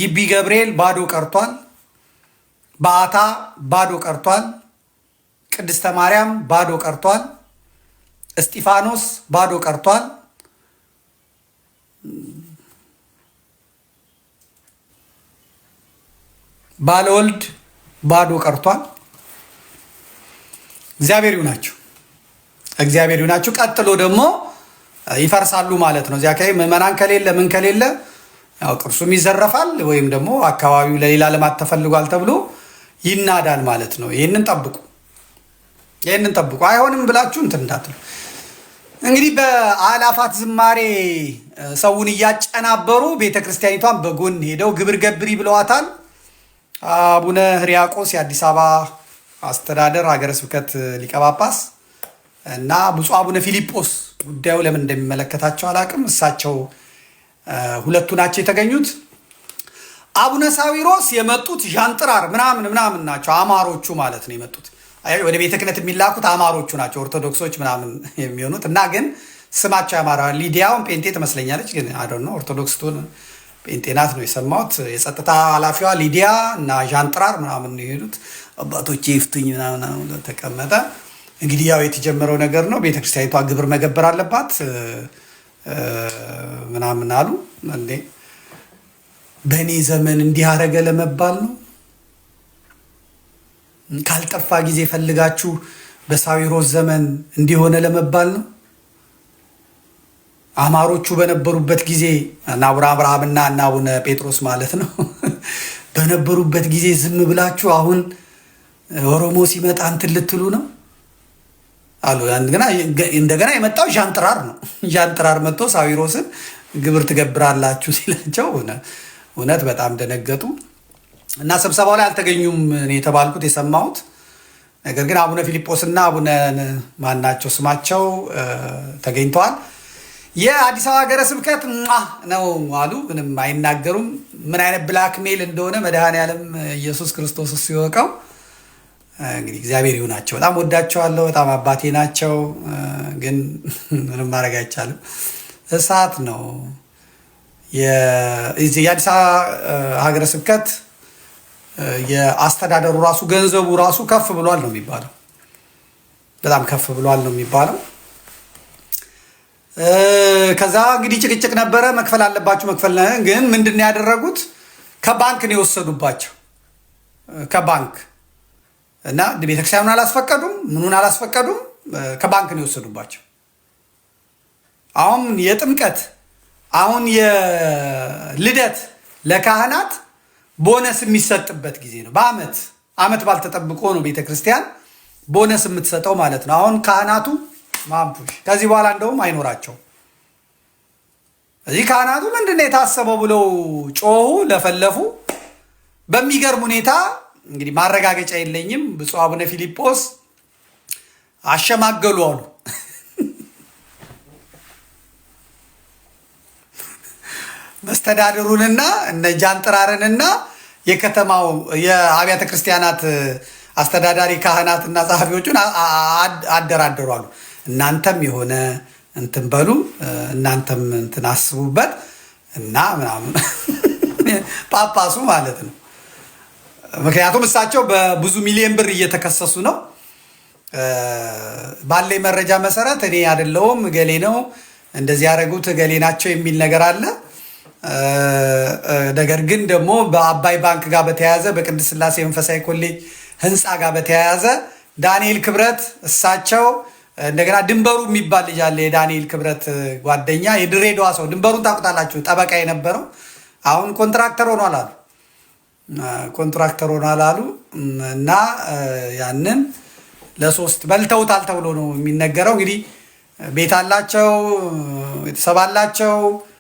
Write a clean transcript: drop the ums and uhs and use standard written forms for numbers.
ግቢ ገብርኤል ባዶ ቀርቷል። በዓታ ባዶ ቀርቷል። ቅድስተ ማርያም ባዶ ቀርቷል። እስጢፋኖስ ባዶ ቀርቷል። ባለወልድ ባዶ ቀርቷል። እግዚአብሔር ይሁናችሁ፣ እግዚአብሔር ይሁናችሁ። ቀጥሎ ደግሞ ይፈርሳሉ ማለት ነው። እዚያ አካባቢ ምዕመናን ከሌለ ምን ከሌለ ያው ቅርሱም ይዘረፋል ወይም ደግሞ አካባቢው ለሌላ ልማት ተፈልጓል ተብሎ ይናዳል ማለት ነው። ይህንን ጠብቁ፣ ይህንን ጠብቁ። አይሆንም ብላችሁ እንትን እንዳትሉ። እንግዲህ በአላፋት ዝማሬ ሰውን እያጨናበሩ ቤተክርስቲያኒቷን በጎን ሄደው ግብር ገብሪ ብለዋታል። አቡነ ሕርያቆስ የአዲስ አበባ አስተዳደር ሀገረ ስብከት ሊቀ ጳጳስ እና ብፁዕ አቡነ ፊልጶስ ጉዳዩ ለምን እንደሚመለከታቸው አላውቅም። እሳቸው ሁለቱ ናቸው የተገኙት። አቡነ ሳዊሮስ የመጡት ዣንጥራር ምናምን ምናምን ናቸው፣ አማሮቹ ማለት ነው የመጡት። ወደ ቤተ ክህነት የሚላኩት አማሮቹ ናቸው፣ ኦርቶዶክሶች ምናምን የሚሆኑት እና ግን ስማቸው ያማራ። ሊዲያውን ጴንጤ ትመስለኛለች፣ ግን I don't know ኦርቶዶክስ ትሁን ጴንጤ ናት ነው የሰማሁት። የጸጥታ ኃላፊዋ ሊዲያ እና ዣንጥራር ምናምን ነው የሄዱት። አባቶቼ ይፍቱኝ ምናምን ተቀመጠ። እንግዲህ ያው የተጀመረው ነገር ነው። ቤተክርስቲያኒቷ ግብር መገበር አለባት ምናምን አሉ። እንዴ በእኔ ዘመን እንዲህ አረገ ለመባል ነው? ካልጠፋ ጊዜ ፈልጋችሁ በሳዊሮስ ዘመን እንዲሆነ ለመባል ነው? አማሮቹ በነበሩበት ጊዜ እነ አቡነ አብርሃምና እነ አቡነ ጴጥሮስ ማለት ነው በነበሩበት ጊዜ ዝም ብላችሁ አሁን ኦሮሞ ሲመጣ እንትን ልትሉ ነው አሉ። እንደገና የመጣው ዣንጥራር ነው። ዣንጥራር መጥቶ ሳዊሮስን ግብር ትገብራላችሁ ሲላቸው እውነት በጣም ደነገጡ እና ስብሰባው ላይ አልተገኙም የተባልኩት የሰማሁት። ነገር ግን አቡነ ፊልጶስና አቡነ ማናቸው ስማቸው ተገኝተዋል። የአዲስ አበባ ሀገረ ስብከት ነው አሉ። ምንም አይናገሩም። ምን አይነት blackmail እንደሆነ መድኃኔዓለም ኢየሱስ ክርስቶስ ሲወቀው እንግዲህ እግዚአብሔር ይሁናቸው። በጣም ወዳቸዋለሁ። በጣም አባቴ ናቸው። ግን ምንም ማድረግ አይቻልም። እሳት ነው። የአዲስ አበባ ሀገረ ስብከት የአስተዳደሩ ራሱ ገንዘቡ ራሱ ከፍ ብሏል ነው የሚባለው። በጣም ከፍ ብሏል ነው የሚባለው። ከዛ እንግዲህ ጭቅጭቅ ነበረ። መክፈል አለባችሁ መክፈል ግን ምንድን ነው ያደረጉት? ከባንክ ነው የወሰዱባቸው ከባንክ እና ቤተክርስቲያኑን አላስፈቀዱም፣ ምኑን አላስፈቀዱም። ከባንክ ነው የወሰዱባቸው። አሁን የጥምቀት አሁን የልደት ለካህናት ቦነስ የሚሰጥበት ጊዜ ነው። በአመት አመት ባልተጠብቆ ነው ቤተክርስቲያን ቦነስ የምትሰጠው ማለት ነው። አሁን ካህናቱ ማንፑሽ ከዚህ በኋላ እንደውም አይኖራቸውም። እዚህ ካህናቱ ምንድን ነው የታሰበው ብለው ጮሁ፣ ለፈለፉ። በሚገርም ሁኔታ እንግዲህ ማረጋገጫ የለኝም፣ ብፁዕ አቡነ ፊልጶስ አሸማገሉ አሉ። መስተዳድሩንና እነ ጃንጥራርንና የከተማው የአብያተ ክርስቲያናት አስተዳዳሪ ካህናትና ጸሐፊዎቹን አደራደሩ አሉ። እናንተም የሆነ እንትን በሉ፣ እናንተም እንትን አስቡበት እና ምናምን ጳጳሱ ማለት ነው። ምክንያቱም እሳቸው በብዙ ሚሊዮን ብር እየተከሰሱ ነው። ባለኝ መረጃ መሰረት እኔ አይደለሁም እገሌ ነው እንደዚህ ያደረጉት እገሌ ናቸው የሚል ነገር አለ። ነገር ግን ደግሞ በአባይ ባንክ ጋር በተያያዘ በቅድስት ሥላሴ መንፈሳዊ ኮሌጅ ህንፃ ጋር በተያያዘ ዳንኤል ክብረት እሳቸው እንደገና ድንበሩ የሚባል ልጅ አለ። የዳንኤል ክብረት ጓደኛ የድሬዳዋ ሰው ድንበሩን ታውቁታላችሁ። ጠበቃ የነበረው አሁን ኮንትራክተር ሆኗል አሉ ኮንትራክተር ሆኗል አሉ እና ያንን ለሶስት በልተውታል ተብሎ ነው የሚነገረው። እንግዲህ ቤት አላቸው፣ ቤተሰብ አላቸው።